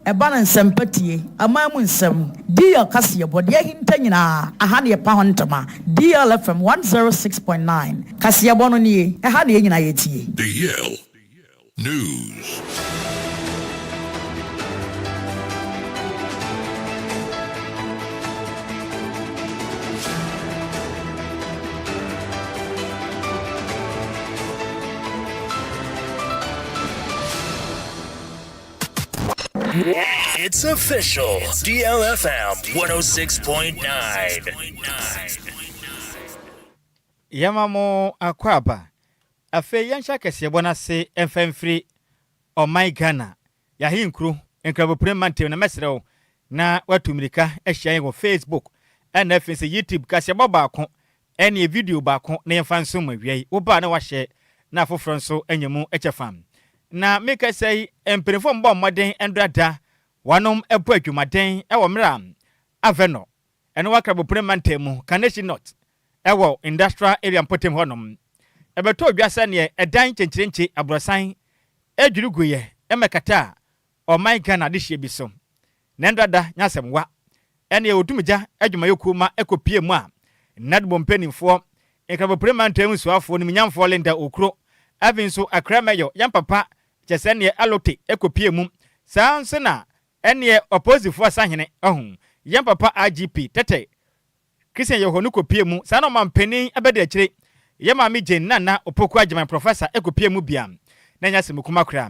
Ɛba no nsɛmpa tie, aman mu nsɛm, DL kaseɛbɔ, deɛ ahinta nyinaa, aha na yɛpa ho ntoma. DL FM 106.9, kaseɛbɔ no nie, ɛha na yɛn nyinaa yɛtie. DL News. It's official. DLFM 106.9. Yɛma mo akwaaba. Afei yɛnhyɛ akɛseɛbɔ no ase mfa mfiri ɔman Ghana, yɛahenkuro, Nkrabopire mantam na mɛsrɛ wo na woatu mmirika ahyia yɛn wɔ Facebook ɛna afei nso YouTube kaseɛbɔ baako ɛne video baako na yɛmfa nsom awia yi. Wobaa na wahyɛ na afoforɔ nso anya mu kyɛfa. Na mekasa yi, mpanimfoɔ mbɔ mmɔden ndrada wɔnom bɔ adwumaden wɔ mmerɛ a Avenor ɛno wɔ Akrabopire mantam mu, Kaneshie North ɛwɔ Industrial Area mpɔtam hɔnom. Ɛbɛtɔɔ dwa sɛ neɛ ɛdan kyenkyerenkye aborɔsan dwiri guiɛ ma ɛkataa ɔman Ghana adehyeɛ bi so. Na ɛndrada nyɛ asɛm wa. Ɛneɛ Odumgya adwumayɛkuo ma ɛkɔpie mu a Nadmo mpaninfoɔ, Nkrabopire mantam nsuafoɔ, Nimnyamfoɔ Linda Okuro, afei nso Accra Mayor yɛn papa kyɛsɛ neɛ Alote ɛkɔpie mu. Saa nso na ɛneɛ Ɔposifoɔ Asahene, ɔho, yɛn papa IGP Tete Christian Yehoh no kɔpie mu. Saa na ɔmanpanin abadiakyire yɛn maame Jane Nana Opoku Agyemang Professor ɛkɔpie mu bia. Na ɛnyɛ asɛm kuma koraa.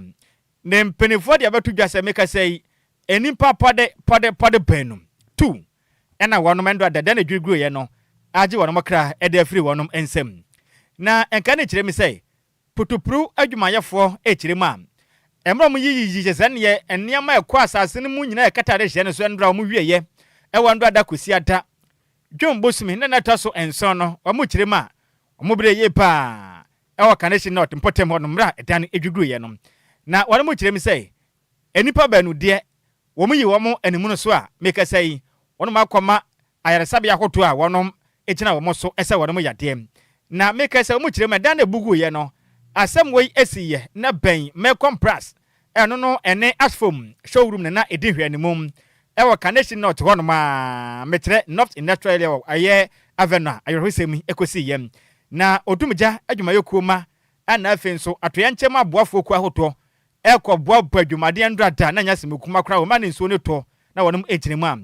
Ne mpaninfoɔ de abɛto dwa sɛ mekasa yi nnipa pɔde pɔde pɔde baanum, two, ɛna wɔnom ɛndɔ adada na dwiriguruiɛ no agye wɔnom kra de afiri wɔnom nsam. Na nka ne kyerɛ mi sɛ putupru adwumayɛfoɔ rekyerɛ mu a, mmerɛ wɔn yiyiyi kyɛ sɛ neɛ nneɛma a ɛkɔ asase no mu nyinaa ɛkata adehyeɛ no so ɛndɔ a wɔn wieɛ ɛwɔ ɛndɔ ada Kwasiada June bosome ne na ɛtɔ so nson no wɔn kyerɛ mu a wɔn berɛ yie paa ɛwɔ Kaneshie North mpɔtam hɔ no mmerɛ a ɛdan no dwiguruiɛ no. Na wɔnom kyerɛ mu sɛ Nnipa baanu deɛ, wɔyi wɔn animono so a mekasa yi, wɔnom akɔma ayaresabea ahodoɔ a wɔnom gyina wɔn so sɛ wɔnom yadeɛ. Na mekasa yi, wɔn kyerɛ mu ɛdan no a ɛbuguiɛ no, asɛm wei siiɛ na bɛn Melcom Brass, ɛno no ɛne Asfom showroom na na ɛdi nhwɛanimu ɛwɔ Kaneshie North hɔnom a, mekyerɛ North Industrial Area wɔ ɛyɛ Avenue a ayerɛhosɛm yi kɔsiiɛ. Na Odumgya adwumayɛkuo ma ɛna afei nso atoyɛnkyɛm aboafoɔ kuo ahodoɔ rekɔboaboa adwumaden ndrada na nyɛ asɛm kuma koraa wɔma ne nsuo no tɔ na wɔnom gyina mu a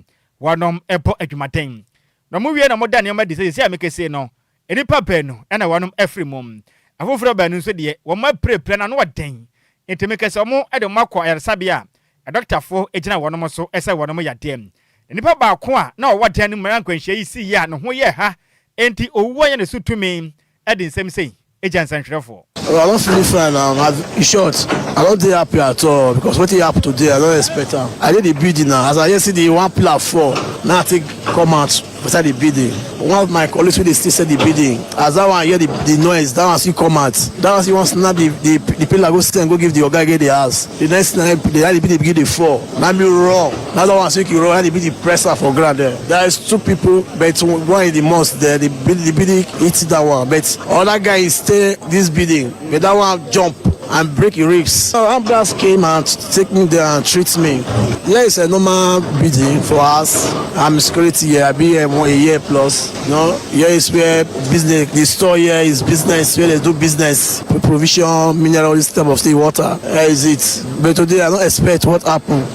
wɔnom bɔ adwumaden na wɔn wie na wɔda nneɛma adi sɛ seesei a mekese no nnipa baanu na wɔnom afiri mu afoforɔ baanu nso deɛ wɔn apirapira na ano ɔden nti mekese wɔn de wɔn akɔ ayaresabea a adɔktafoɔ gyina wɔnom so sɛ wɔnom yadeɛ na nipa baako a na ɔwɔ dan no mu na nkwanhyia yi siiɛ a ne ho yɛ ha nti owuo anyɛ ne so tumi de nsɛm sei gya nsɛntwerɛfoɔ. Well, I no feeling fine now. I've, in short, I no dey happy at all because wetin happen today, I no expect am. I dey the building now. As I hear say the one pillar fall, now I take come out inside the building. One of my colleagues wey dey stay inside the building, as that one hear the, the noise, that one still come out. That one still wan snap the, the, the pillar go send go give the oga get the house. The next thing, the, the building begin dey fall. Na me run. Na that one say make e run, na the building press am for ground there. There is two people, but one in the mosque there, the, the building hit that one. But other guy stay this building, but that one jump and break his ribs. So ambulance came and take me there and treat me. Here is a normal building for us. I'm security here. I be here one a year plus. You know, here is where business, the store here is business, where they do business, provision, mineral, this type of thing, water. Here is it. But today I don't expect what happened.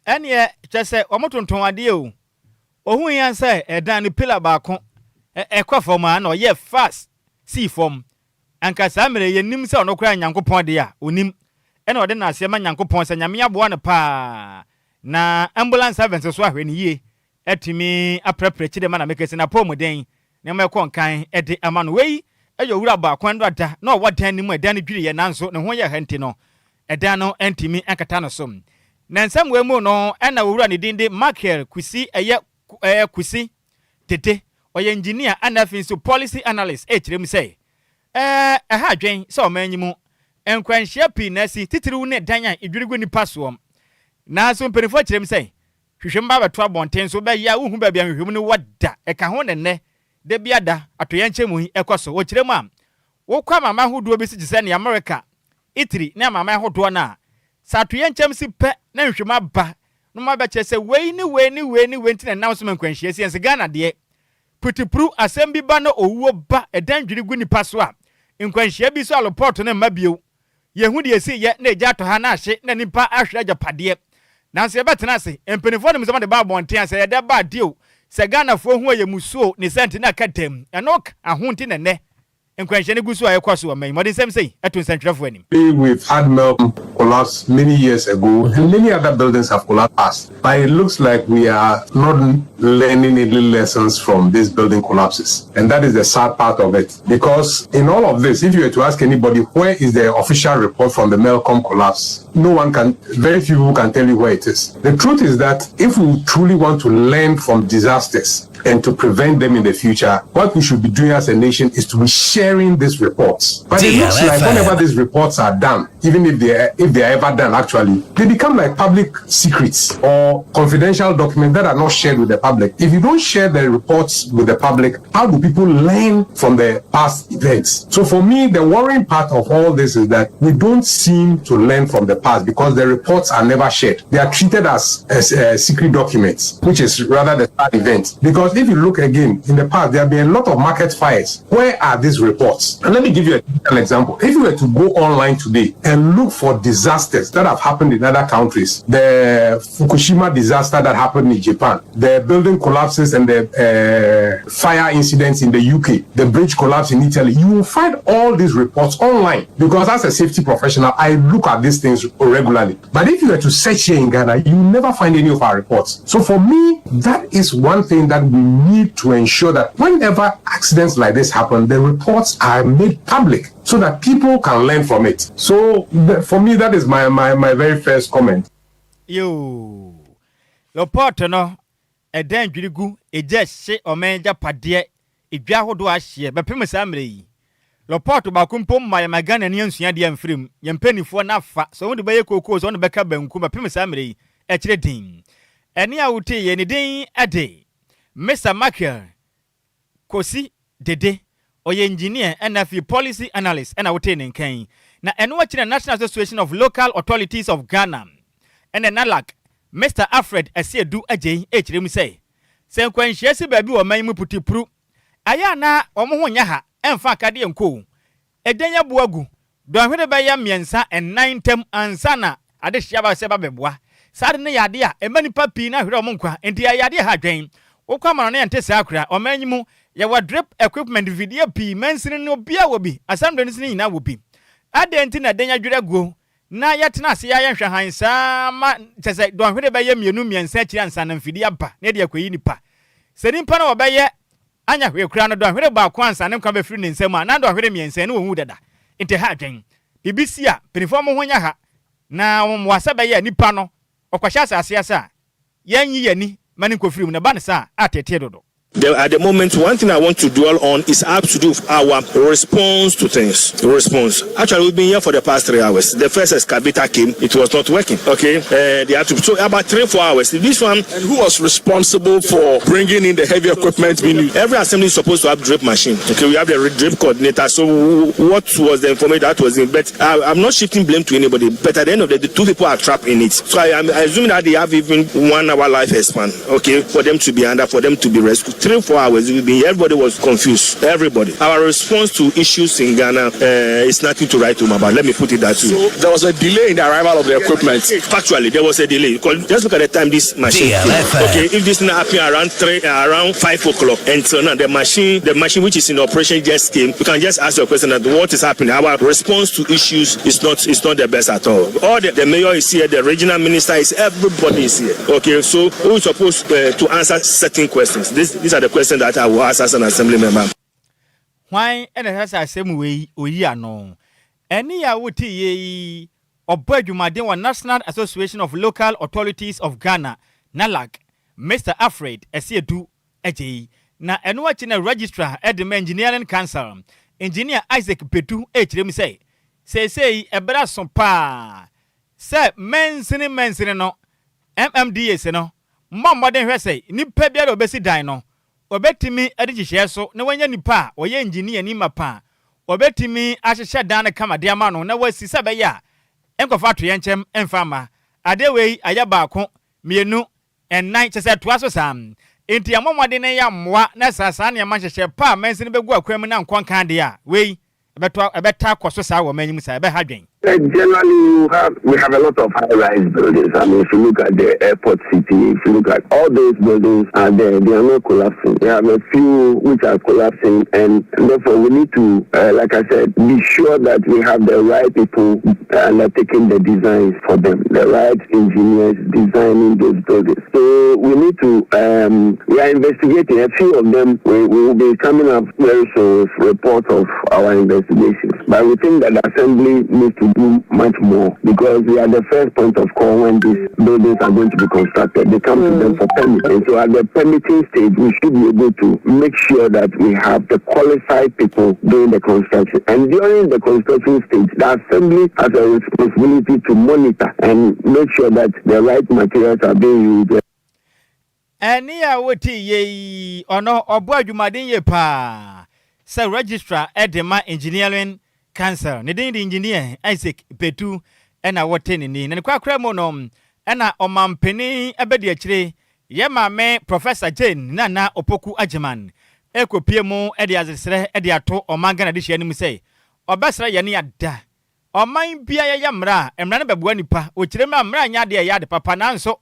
Ɛneɛ kyerɛ sɛ wɔn tontɔn adeɛ o. Ohuu yɛn sɛ ɛdan no pillar baako ɛkɔ fam a na ɔyɛɛ fast sii fam. Anka saa mmerɛ yi yɛnnim sɛ ɔno koraa Nyankopɔn deɛ a ɔnim. Ɛna ɔde naaseɛ ma Nyankopɔn sɛ Nyame aboa no paa na ambulance service nso ahwɛ no yie atumi aprɛprɛ akyire ma na mekɛsi n'apɔmuden nneɛma ɛkɔ nkan de ama no. Wei yɛ owura baako ɛno ada na ɔwɔ dan no mu a ɛdan no dwiriiɛ nanso ne ho yɛ ha nti no ɛdan no antumi ankata no so. Na nsɛm wei mu no ɛna owura ne din de Michael Kusi ɛyɛ ɛɛ Kusi Tete ɔyɛ engineer ɛna afei nso policy analyst ɛrekyerɛ mu sɛ ɛɛ ɛha adwen sɛ ɔman yi mu nkwanhyia pii na asi titiriw ne dan a edwiri gu nnipa soɔ. Nanso mpanimfoɔ kyerɛ mu sɛ hwehwɛmu ba abɛto abɔnten so bɛyɛ a wonhu baabi a nhwehwɛmu no wɔ da. Ɛka ho na nnɛ da bi ada atoyerɛnkyɛm yi kɔ so. Wɔkyerɛ mu a, wokɔ amanaman ahodoɔ bi so te sɛ nea Amerika, Italy ne amanaman ahodoɔ no a, Sɛ atoyerɛnkyɛm si pɛ na nhwehwɛmu aba na wɔn abɛkyerɛ sɛ wei ne wei ne wei ne wei nti na ɛnam so ma nkwanhyia si. Ɛnse Ghana deɛ, putupru asɛm bi ba na owuo ba, ɛdan dwiri gu nnipa so a, nkwanhyia bi so a lopɔɔto no mma bio. Yɛhu deɛ ɛsiiɛ na egya atɔ ha na ahye na nnipa ahwere agyapadeɛ. Nanso yɛbɛtena ase. Mpanimfoɔ nim sɛ wɔde ba abɔnten a, sɛ ɛyɛ dɛ ba a deal, sɛ Ghanafoɔ hu a ɛyɛ musuo o, ne saa nti na aka dam. Ɛno ka ho nti na ɛnnɛ Nkwanhyia no gu so a ɛrekɔ so wɔ ɔman yi mu. Ɔde nsɛm sei to nsɛntwerɛfoɔ anim. We've had Melcom collapse many years ago and many other buildings have collapsed but it looks like we are not learning any lessons from these building collapses and that is the sad part of it because in all of this if you were to ask anybody where is the official report from the Melcom collapse no one can very few people can tell you where it is. The truth is that if we truly want to learn from disasters and to prevent them in the future, what we should be doing as a nation is to be sharing these reports. But it looks like whenever these reports are done, even if they are, if they are ever done actually, they become like public secrets or confidential documents that are not shared with the public. If you don't share the reports with the public, how do people learn from the past events? So for me, the worrying part of all this is that we don't seem to learn from the past because the reports are never shared. They are treated as, as secret documents, which is rather the sad event. Because if you look again, in the past, there have been a lot of market fires. Where are these reports? And let me give you an example. If you were to go online today and look for disasters that have happened in other countries, the Fukushima disaster that happened in Japan, the building collapses and the fire incidents in the UK, the bridge collapse in Italy, you will find all these reports online because as a safety professional, I look at these things regularly. But if you were to search here in Ghana, you will never find any of our reports. So for me, that is one thing that we need to ensure that whenever accidents like this happen, the reports are made public so that people can learn from it. So for me, that is my, my, my very first comment. Yoo. Report no, ɛdan dwiri gu, egya hye ɔman agyapadeɛ, edwa ahodoɔ ahyeɛ, bɛpem saa mmerɛ yi. Report baako mpo mma yɛma Ghana ni ansua adeɛ amfiri mu. Yɛn mpanimfoɔ no afa, sɛ wɔn de bɛyɛ kookoo, sɛ wɔn de bɛka banku, bɛpem saa mmerɛ yi, ɛkyerɛ din. Ɛne a wotie yɛ ne din de Mr. Michael Kosi Dede, ɔyɛ engineer ɛna afei policy analyst ɛna wotee ne nkan. Na ɛno akyi na National Association of Local Authorities of Ghana ɛna NALAG, Mr. Alfred Asiedu Agyei ɛrekyerɛ mu sɛ, sɛ nkwanhyia si baabi wɔ ɔman yi mu putupru, ayɛ a na wɔn ho nyɛ ha ɛmfa akadeɛ nkɔ o. Ɛdan abu agu dɔnhwere bɛyɛ mmiɛnsa nnan ntam ansa na adehyeɛ aba sɛ ɛba bɛboa. Saa ade no yɛ ade a ɛma nnipa pii no ahwere wɔn nkwa, enti ɛyɛ ade a ɛha adwene. Wokɔ amanɔne a ɛnte saa koraa. Ɔman yi mu, yɛwɔ drip equipment mfidie pii, mansini no obiara wɔ bi, assembly no nyinaa wɔ bi. Adɛn nti na ɛdan adwiri aguo na yɛtena ase ayɛ nhwɛhan saa ma kyɛ sɛ dɔnhwere bɛyɛ mmienu mmiɛnsa akyiri ansa na mfidie aba na yɛde akɔyi nnipa? Sɛ nnipa no wɔbɛyɛ anyɛ hwee koraa no dɔnhwere baako ansa ne nkwa bɛfiri ne nsam a, na dɔnhwere mmiɛnsa no wɔnwu dada. Nti ɛha adwene. Biribi si a, mpanimfoɔ mo ho nyɛ ha na wɔmmoa sɛ ɛbɛyɛ a nnipa no wɔkɔhyɛ asase ase a, yɛnyi yɛn ani ma no nkɔfiri mu, na ɛba no saa a, ateetee dodo. The, at the moment, one thing I want to dwell on is up to do with our response to things. Response. Actually, we've been here for the past three hours. The first excavator came, it was not working. Okay, they had to, so about three, four hours. This one. And who was responsible for bringing in the heavy equipment being used? Every assembly is supposed to have drip machine. Okay, we have the drip coordinator. So what was the information that was in? But I, I'm not shifting blame to anybody. But at the end of the day, the two people are trapped in it. So I am assuming that they have even one hour life span. Okay, for them to be under, for them to be rescued. Three, four hours, we've been, everybody was confused. Everybody. Our response to issues in Ghana is nothing to write home about. Let me put it that way. So there was a delay in the arrival of the equipment. Factually, there was a delay. Just look at the time this machine came. Okay, if this happened around three, around 5 o'clock, until now, the machine which is in operation just came. You can just ask your question that what is happening. Our response to issues is not the best at all. All the mayor is here, the regional minister is, everybody is here. Okay, so who is supposed to answer certain questions? These are the questions that I will ask as an assembly member. Hwan na ɛsɛ sɛ asɛm wei oyi ano? Ɛne a wote yie yi, ɔbɔ adwumaden wɔ National Association of Local Authorities of Ghana, NALAG, Mr. Alfred Asiedu Agyei. Na ɛno akyi na Registrar de ma Engineering Council, Engineer Isaac Bedu rekyerɛ mu sɛ, seesei ɛberɛ aso paa sɛ mansini mansini no, MMDAs no, mmɔ mmɔden hwɛ sɛ nnipa biara a ɔbɛsi dan no, wɔbɛtumi de nhyehyɛeɛ so na wɔanya nnipa a wɔyɛ engineer ni mapa a wɔbɛtumi ahyehyɛ dan no kama de ama no na wɔasi sɛ ɛbɛyɛ a Nkɔfa atoyɛnkyɛm mfa mma. Adeɛ wei ayɛ baako, mmienu, nnan, kyerɛ sɛ ɛtoa so saa. Enti yɛmmɔ mmɔden na yɛmmoa na saa saa nneɛma nhyehyɛɛ pa a mansini bɛgu akwan mu na nkɔ nkan deɛ a, wei ɛbɛto ɛbɛtaa kɔ so saa wɔ ɔman yi mu saa, ɛbɛha adwene. Generally, you have we have a lot of high-rise buildings. I mean, if you look at the airport city, if you look at all those buildings are there, they are not collapsing. We have a few which are collapsing, and therefore we need to, like I said, be sure that we have the right people undertaking the designs for them, the right engineers designing those buildings. So we need to, we are investigating a few of them. We will be coming up very soon with reports of our investigations. But we think that the assembly needs to do much more because we are the first point of call when these buildings are going to be constructed. They come to them for permit. And so at the permitting stage, we should be able to make sure that we have the qualified people doing the construction. And during the construction stage, the assembly has a responsibility to monitor and make sure that the right materials are being used. Ɛne a wote yie yi, ɔno ɔbɔ adwumaden yie paa sɛ registrar ɛde ma Engineering Council. Ne din de Engineer Isaac Petu ɛna wɔte ne ni. Na ne korakora mu no, ɛna ɔmampanin ɛbɛdi akyire, yɛ maame Professor Jane Nana Opoku Agyeman, ɛkɔpie mu ɛde adesrɛ ɛde ato ɔman Ghana de hyia no mu sɛ ɔbɛsrɛ yɛne ada ɔman bia yɛyɛ mmara a, mmara no bɛboa nipa. Ɔkyerɛ mu a, mmara nyɛ adeɛ ɛyɛ ade papa, nanso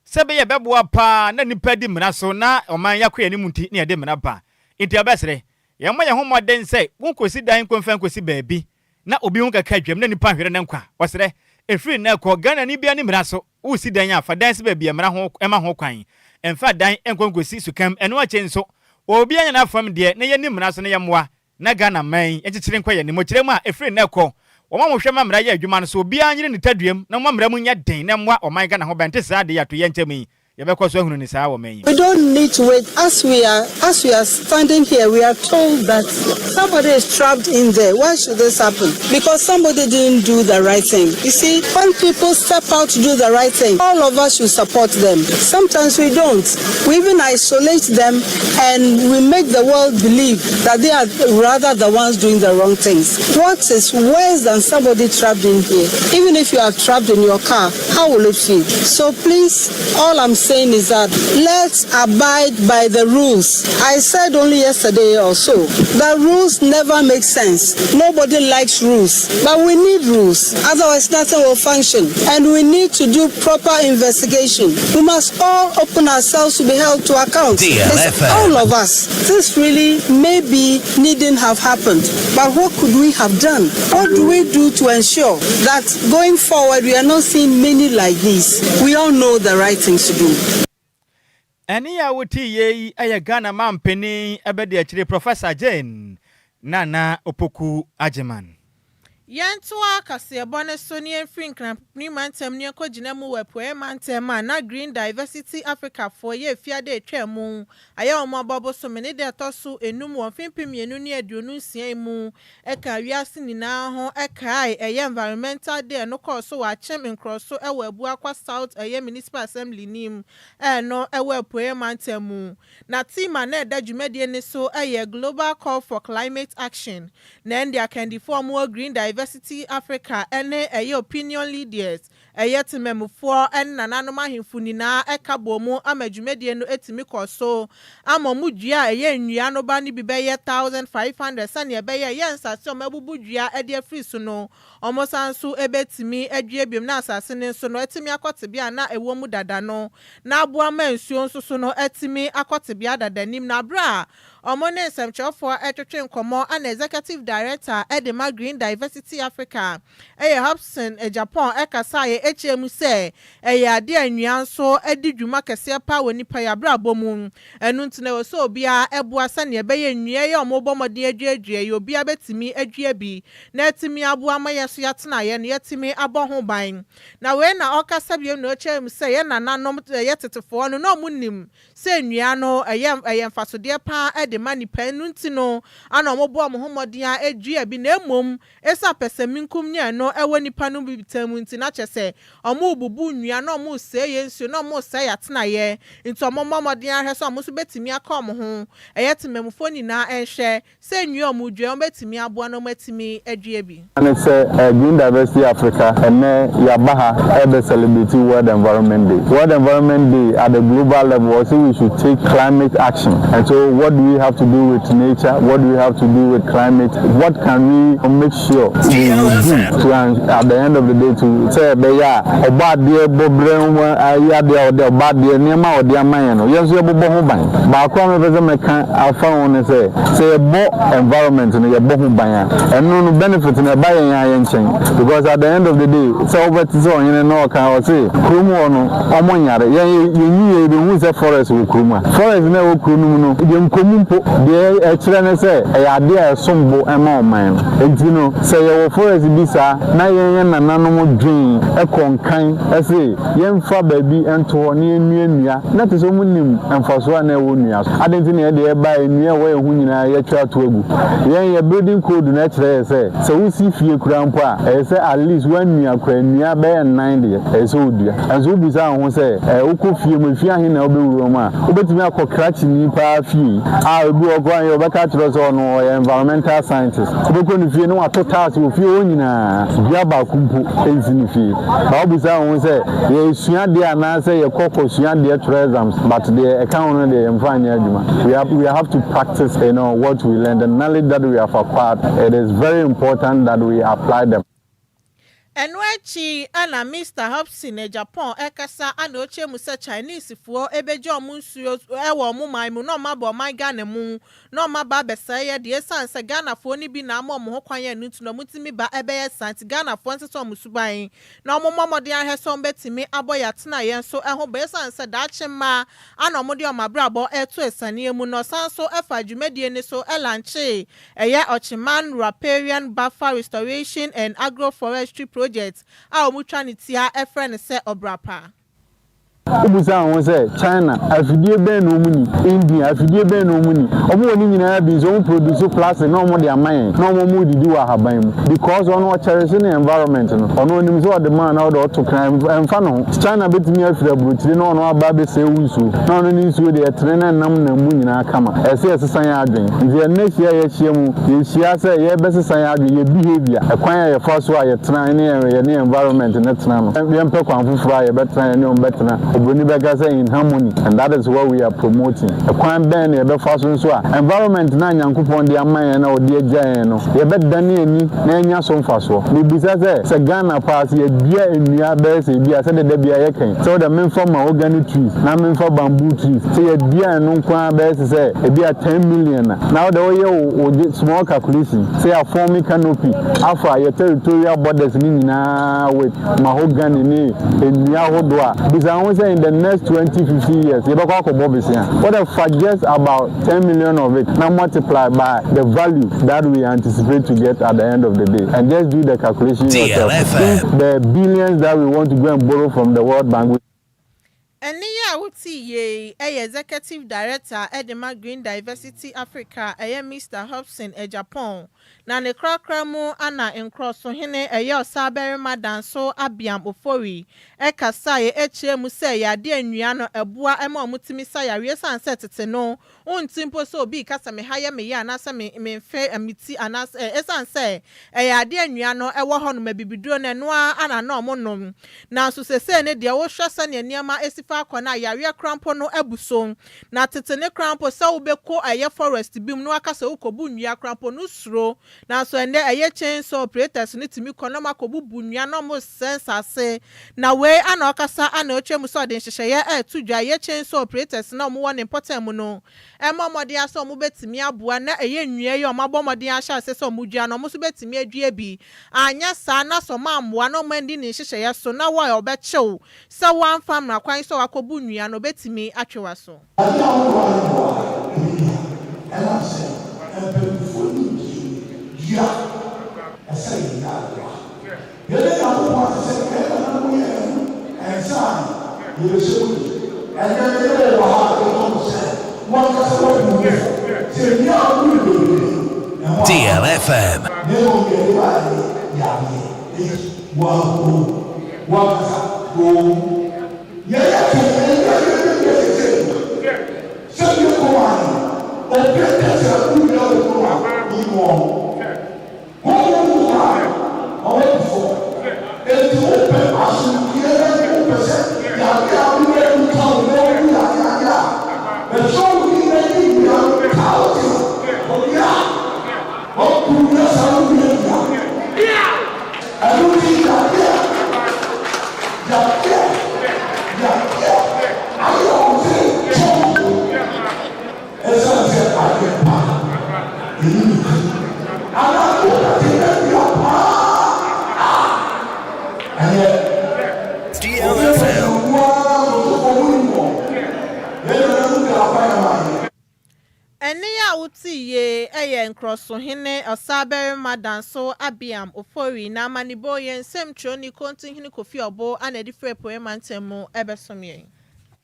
sɛ bɛyɛ bɛboa paa na nipa di mmara so na ɔman yɛakɔ yɛn anim nti ne yɛde mmara ba. Nti ɔbɛsrɛ yɛmmɔ yɛn ho mmɔden sɛ wonkɔsi dan nkɔmfa nkɔsi baabi na obi ho kaka adwam na nipa hwere ne nkwa. Wɔsrɛ ɛfiri nnɛ kɔ, Ghana ni bia ne mmara so. Wosi dan a, fa dan si baabi a mmara ho ɛma ho kwan. Ɛmfa dan nkɔ nkɔsi sukam. Ɛno akyi nso, obi anya n'afam deɛ na yɛni mmara so na yɛmmoa na Ghana man yɛkyekyere nkɔ yɛn anim. Ɔkyerɛ mu a, ɛfiri nnɛ kɔ, wɔn a wɔhwɛ ma mmara yɛ adwuma no so, obiara nyere ne taduam na wɔn mmara mu nyɛ den na mmoa ɔman Ghana ho bɛn te saa de yɛato yɛn nkyɛn yi, yɛbɛkɔ so ahunu ne saa wɔ man yi. We don't need to wait. As we are standing here, we are told that somebody is trapped in there. Why should this happen? Because somebody didn't do the right thing. You see, when people step out to do the right thing, all of us should support them. Sometimes we don't. We even isolate them and we make the world believe that they are rather the ones doing the wrong things. What is worse than somebody trapped in here? Even if you are trapped in your car, how will it feel? So please, all I'm saying is that let's abide by the rules. I said only yesterday or so that rules never make sense. Nobody likes rules, but we need rules. Otherwise, nothing will function. And we need to do proper investigation. We must all open ourselves to be held to account. It's all of us. This really maybe needn't have happened. But what could we have done? What do we do to ensure that going forward we are not seeing many like this? We all know the right things to do. Ɛne a wote yie yi yɛ Ghana mampanin ɛbɛdi akyire, Professor Jane Nana Opoku Agyeman. Yɛntoa kaseɛbɔ no so ne yɛmfiri Nkran mantam ne yɛnkɔgyina mu wɔ Apueɛ mantam a na Green Diversity Africa foɔ yɛ efiade atwa mu ayɛ wɔn abɔ bosome ne deɛ ɛtɔ so 5 wɔ mfe 2026 mu ɛka wiase nyinaa ho ɛkae ɛyɛ Environmental Day no kɔɔ so wɔ Akyem Nkorɔso ɛwɔ Abuakwa South ɛyɛ Municipal Assembly nim ɛno ɛwɔ Apueɛ mantam mu. Na theme a na ɛda dwumadie ne so ɛyɛ Global Call for Climate Action. Na ɛnde akandifoɔ a wɔwɔ Green Diversity Africa ɛne ɛyɛ opinion leaders, ɛyɛ temamufoɔ ɛne nananom ahemfo nyinaa ɛka bɔ mu ama dwumadie no etumi kɔ so ama ɔmo dua a ɛyɛ nnua no ba no bi bɛyɛ 1,500 sɛnea ɛbɛyɛ ɛyɛ nsase a ɔmo abubu dua ɛde afiri so no, ɔmo san so ebetumi adua biom na asase no nso no ɛtumi akɔ tebea na ɛwɔ mu dada no na aboa ma nsuo nso so no ɛtumi akɔ tebea dada nim. Na abere a ɔmo ne nsɛmtwerɛfoɔ ɛtwetwe nkɔmɔ ana executive director ɛde ma Green Diversity Africa, ɛyɛ Hobson Japan, ɛkasa yɛ ekyir mu sɛ ɛyɛ adeɛ a nnua nso ɛdi dwuma kɛseɛ paa wɔ nipa yɛ abrabɔ mu. Ɛno nti na ɛwɔ sɛ obiara ɛboa sɛnea ɛbɛyɛ nnua yi a ɔmo bɔ mmɔden aduadua yi, obiara bɛtumi adua bi na ɛtumi aboa ama yɛ so yɛatena yɛ no yɛtumi abɔ ho ban. Na wei na ɔkasa bio na ɔkyerɛ mu sɛ yɛ nananom ɛyɛ tetefoɔ no na ɔmo nim sɛ nnua no ɛyɛ mfasodeɛ paa. de ma nipa ɛno nti no ana wɔn bɔ wɔn ho mmɔden a edua bi na emom esa pɛsɛminkum ne ɛno ɛwɔ nipa no bi tam nti na kyɛ sɛ wɔn bubu nnua na wɔn sɛe yɛ nsuo na wɔn sɛe atenaeɛ nti wɔn mmɔ mmɔden ahwɛ sɛ wɔn nso bɛtumi aka wɔn ho ɛyɛ temamufoɔ nyinaa ɛnhwɛ sɛ nnua a wɔn dua wɔn bɛtumi aboa na wɔn atumi adua bi. Ne sɛ Green Diversity Africa ɛnɛ yɛaba ha ɛbɛ celebrate World Environment Day. World Environment Day at the global level also we should take climate action. And so what do we have to do with nature? What do we have to do with climate? What can we make sure we do to at the end of the day to sɛ ɛbɛyɛ a ɔbɔ adeɛ bɔbrɛ ho ayɛ adeɛ a ɔde ɔbɔ adeɛ nneɛma a ɔde ama yɛn no yɛn nso yɛbobɔ ho ban. Baako a mepɛ sɛ mɛka afa ho ne sɛ sɛ yɛbɔ environment no yɛbɔ ho ban a ɛno no benefit no ɛba yɛn a yɛn nkyɛn because at the end of the day sɛ wobɛte sɛ ɔhene na ɔka ɔse kurom hɔ no ɔmo nyare yɛn yɛnyi yɛ yɛbɛhu sɛ forest wɔ kurom a forest na ɛwɔ kuro no mu no yɛn nkɔmu mpo deɛ ɛkyerɛ ne sɛ ɛyɛ adeɛ a ɛsom bo ɛma ɔman no nti no sɛ yɛwɔ forest bi saa na yɛn yɛn nananom dwen ɛkɔ nkan ɛsɛ yɛmfa baabi nto hɔ na yɛnnua nnua na te sɛ ɔmo nim mfasoɔ a na ɛwɔ nnua so ade nti na yɛde ɛba nnua a ɛwɔ yɛn ho nyinaa yɛtwa ato agu yɛn yɛ building code na ɛkyerɛ yɛ sɛ sɛ wosi fie kura mpo a ɛyɛ sɛ at least woanua kora nnua bɛyɛ nnan deɛ ɛyɛ sɛ wodua ɛnso wobisa wo ho sɛ ɛ wokɔ fie mu efie ahe na wobɛwura mu a wobɛtumi akɔ krakyeni paa fie a ebi wɔ kora yɛ wɔbɛka kyerɛ sɛ ɔno ɔyɛ environmental scientist wobɛkɔ ne fie na wato tiles wɔ fie hɔ nyinaa dua baako mpo ɛnsi ne fie ba wobisa wo ho sɛ yɛsua deɛ anaasɛ yɛkɔ kɔsua deɛ twerɛ exams but deɛ ɛka ho no deɛ yɛmfa nyɛ adwuma we have to practice what we learn, the knowledge that we have acquired. It is very important that we apply them. Ɛno akyi ana Mr Hobson Japan ɛkasa ana okyerɛ mu sɛ Chinesefoɔ ɛbɛgye ɔmo nsuo ɛwɔ ɔmo man mu na ɔmo aba ɔman Ghana mu na ɔmo aba abɛsɛe yɛ deɛ ɛsiane sɛ Ghanafoɔ no bi na ama ɔmo ho kwan yɛ no nti na ɔmo tumi ba ɛbɛyɛ saa nti Ghanafoɔ nsesa ɔmo suban na ɔmo mmɔ mmɔden ahwɛ sɛ ɔmo bɛtumi abɔ yɛ atena yɛn nso ɛho bɔ ɛsiane sɛ daakye mmaa ana ɔmo de ɔmo abrabɔ ɛto ɛsaneɛ mu na ɔsan so ɛfa dwumadie ne so ɛlaunch ɛyɛ Ɔkyeman Riparian Buffer Restoration and Agroforestry Project a wɔn twa ne tia ɛfrɛ no sɛ Ɔbrapa. Wobusa ho sɛ China afidie bɛn na ɔmu ni, India afidie bɛn na ɔmu ni, ɔmo wɔ ne nyinaa bi nso ɔmo produce plastic na ɔmo de ama yɛn na ɔmo mu didi wɔ ahaban mu because ɔno ɔkyɛrɛ ne environment no ɔno onim sɛ ɔde maa na ɔde ɔto kran ɛmfa ne ho. China bɛtumi afiri aburokyire na ɔno aba abɛsɛe wo nsuo na ɔno ne nsuo deɛ ɛtene na ɛnam nam mu nyinaa kama. Ɛsɛ yɛsesa yɛn adwene nti ɛnnɛ hyia yɛahyia mu yɛhyia sɛ yɛbɛsesa yɛn adwene yɛ behavior ɛkwan a yɛfa so a yɛtena ne yɛn ne environment ne tena no yɛmpɛ kwan foforɔ a yɛbɛtena yɛne ɔmo bɛtena obroni bɛka sɛ in harmony, and that is what we are promoting. Ɛkwan bɛn na yɛbɛfa so nso a environment na Nyankopɔn de ama yɛn na ɔde agya yɛn no yɛbɛdane ani na yɛnya so mfasoɔ. Mebisa sɛ sɛ Ghana paa sɛ yɛdua nnua bɛyɛ sɛ ebi a sɛ deda bia yɛkɛn sɛ wode memfa mahogany trees na memfa bamboo trees sɛ yɛdua ɛno nko ara bɛyɛ sɛ sɛ ebi a 10 million a na wode woyɛ wo small calculation sɛ yɛaform canopy afa yɛ territorial borders ne nyinaa with mahogany ne nnua ahodoɔ a bisa ho sɛ in the next 20 50 years yɛbɛkɔ akɔbɔ besia. What fa just about 10 million of it now multiply by the value that we anticipate to get at the end of the day and just do the calculation yourself. The billions that we want to go and borrow from the World Bank. Ɛne yi a wote yie ɛyɛ executive director ɛde ma Green Diversity Africa ɛyɛ Mr Hobson Japan na ne korakora mu ana nkorɔsohene ɛyɛ ɔsabarima Danso Abiam Ofori ɛkasa yɛ ɛkyerɛ mu sɛ yadeɛ nnua no ɛboa ɛma ɔmo tumi sa yareɛ san sɛ tete no wonti mpo sɛ obi kasa me ha yɛ me yɛ anaasɛ me memfe me ti anaasɛ ɛsan sɛ ɛyɛ adeɛ nnua no ɛwɔ hɔ nom abibiduro no ɛnoa ana na ɔmo nom nanso sesei ne deɛ wohwɛ sɛnea nneɛma esi fa akɔ no a yareɛ krampo no abu so na tete ne krampo sɛ wobɛkɔ ɛyɛ forest bi mu na waka sɛ wokɔbu nnua krampo no suro nanso ɛnɛ ɛyɛ chainsaw operators no tumi kɔ na ɔmo akɔbubu nnua na ɔmo sɛ nsase na wei ana ɔkasa ana ɔtwa mu sɛ ɔde nhyehyɛeɛ ɛɛto dwa ɛyɛ chainsaw operators na ɔmo wɔ ne mpɔtam mu no ɛmɔ mmɔden asɛ ɔmo bɛtumi aboa na ɛyɛ nnua yi a ɔmo abɔ mmɔden ahyɛ ase sɛ ɔmo dua no ɔmo nso bɛtumi adua bi anyɛ saa na sɛ ɔmo amboa na ɔmo andi ne nhyehyɛeɛ so na wɔ ɔbɛkyew sɛ wɔamfa mmara kwan sɛ wakɔbu nnua no obɛtumi atwe wa so. Ade a wɔwɔ ayɛ ɛnam sɛ mpanyinfoɔ ni die dua ɛsɛ yɛ yarewa yɛde Nyankopɔn ase sɛ ɛyɛ nananom yɛ ɛho ɛnsa yɛbɛhyɛ mu di ɛnɛ yɛne wɔ ha a yɛtɔ mo sɛ mo ankasa wɔde mo ho fo. Sɛ nnua a wobu no bebrebe no, ɛho aba, DLFM. na mmom deɛ ɛde baeɛ ne yadeɛ. Enti woahohoro wo w'ankasa wo ho. Yɛyɛ pɛ, yɛyɛ bebrebe seesei no, sɛ bi kɔ a, obi ka sɛ wo nua wɔ mu a, wonim wɔn. Honhom mu koraa no, ɔwɔ bu fɔ. Enti wopɛ asomdwoeɛ na wopɛ sɛ yadeɛ a wode bɛwu ka wo na wowu yadeadeɛ a, bɛhwɛ wo din na yi dua no ka wo te. Ɔdua a wɔbu dua saa no dua dua. Ɛno nti yadeɛ, yadeɛ, yadeɛ ayɛ wɔn sɛ kyɛw. Esiane sɛ adeɛ pa nni ne ti anaa wobɛte awia paa a, ɛnyɛ. Obi a ɔte nko ara nkurɔfoɔ mu nim wɔn. Yɛn nananom gyaa kwan maa yɛn. Ɛnne a wote yie yɛ Nkrɔsohene Ɔsabarima Danso Abiam Ofori n'amanebɔ yɛn nsɛmtwerɛni Kontinhene Kofi Ɔbo na ɛde firi Apueɛ Mantam mu bɛsom yɛn.